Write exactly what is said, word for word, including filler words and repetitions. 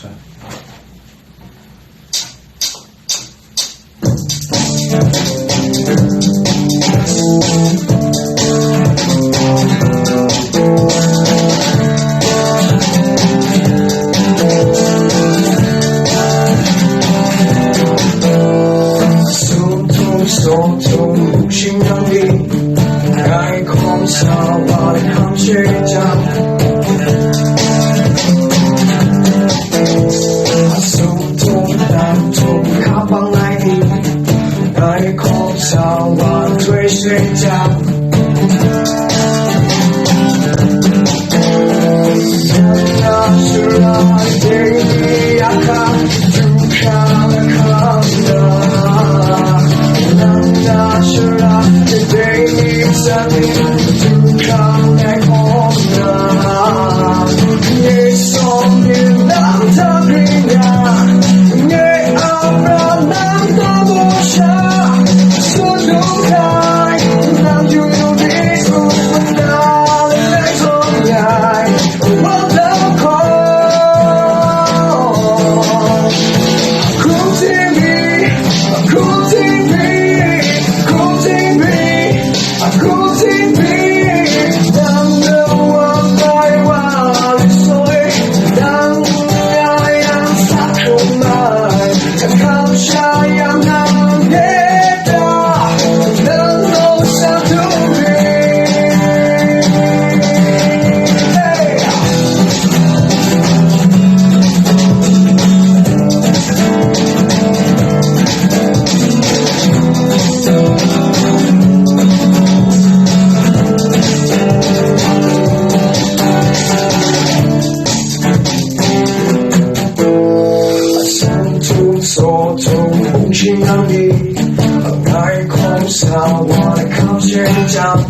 Sum tum, sum tum, bungshing nang ni, ngai hkawm sa wa hkam she jang. Sum tum, dam tum, hka pang ai ni, ngai hkawm sa wa htoi she jang. Sum tum, sum tum, bungshing nang ni, ngai hkawm sa wa hkam she jang.